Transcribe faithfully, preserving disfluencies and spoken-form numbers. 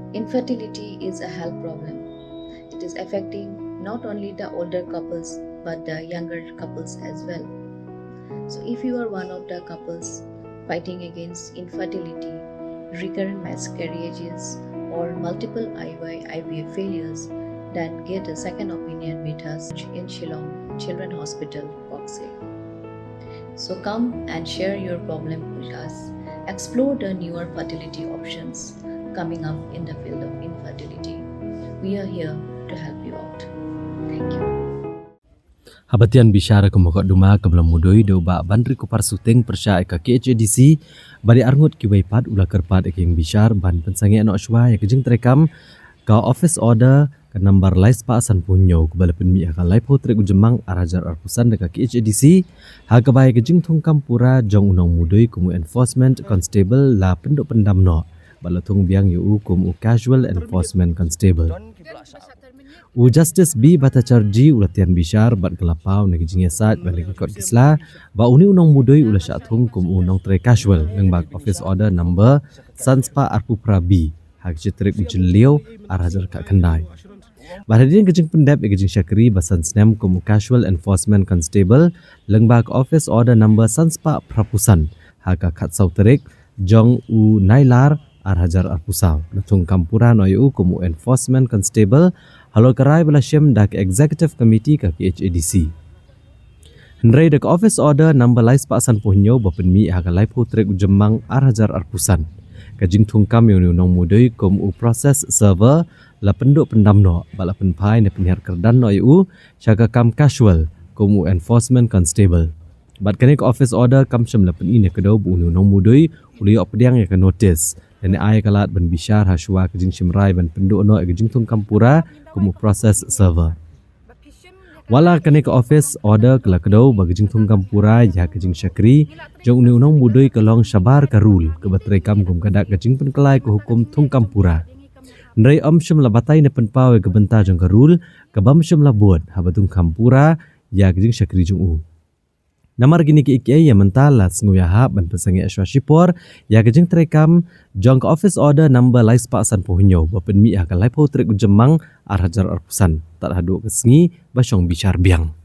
Infertility is a health problem. It is affecting not only the older couples but the younger couples as well. So, if you are one of the couples fighting against infertility, recurrent miscarriages, or multiple I U I I V F failures, then get a second opinion with us in Shillong Children Hospital, Koksir. So come and share your problem with us. Explore the newer fertility options coming up in the field of infertility. We are here to help you out. Thank you. Haba tian bishar ka mokot duma ka blam mudui do ba ban ri kupar suting persha ka K H A D C. Badi arngut ki wei pat ula kerpat ka bishar ban pensangeh noh shwa ya ka jingtrekam ka office order ka number lai spah san phuh nyo ka bala penmi ka lai phuh trek ujemang ar hajar arphusan da ka K H A D C. Ha ka bai ka jingthung kam pura jong unong mudui kum enforcement constable la penduk pendam noh bala thung biang yu kum u casual enforcement constable. U Justice B Bhattacharjee u la tian bishar bad ka la paw na ki jingïasaid bad na ki kot ki sla ba uni u nongmudui u la shah thung kum u nongtrei casual lyngba ka office order number san spah arphew phra B ha ka shi tarik u Jylliew ar hajar khyndai. Bad hadien ka jingpyndep ïa ka jingshakri ba san snem kum u casual enforcement constable lyngba ka office order number san spah phraphew san ha ka khatsaw tarik jong u Nailar ar hajar arphew saw. Na thung kam pura noh ïa u kum u enforcement constable halor ka rai ba la shim da ka executive committee ka K H A D C. Hynrei da ka office order number lai spah san phew hynñiew ba pynmih ha ka lai phew tarik u Jymmang ar hajar arphew san, ka jingthung kam ïa u nongmudui kum u process server la pynduk pyndam noh bad la pynphai ne pynhiar kyrdan noh ïa u sha ka kam casual kum u enforcement constable. Bad kane ka office order kam shym la pyni ne kdew ba u nongmudui u la ïoh pdiang ïa ka notice lane ai ka lad ban bishar ha shuwa ka jingshim rai ban pynduk noh ïa ka jingthung kam pura kum u process server. Wat la kane ka office order ka la kdew ba ka jingthung kam pura ïa ka jingshakri jong u nongmudui ka long shabar ka rule kaba trei kam kum ka dak ka jingpynkylla ïa ka hukum thung kam pura. Hynrei ym shym la batai ne pynpaw ïa ka bynta jong ka rule kaba ym shym la bud haba thung kam pura ïa ka jingshakri jong u. Namar kine kiei kiei ïa mynta la sngew ïahap ban pynsangeh shuwa shipor ïa ka jingtrei kam jong ka office order number lai spah san phew hynñiew ba pynmih ha ka lai phew tarik u Jymmang ar hajar arphew san tad haduh ka sngi ba shong bishar biang.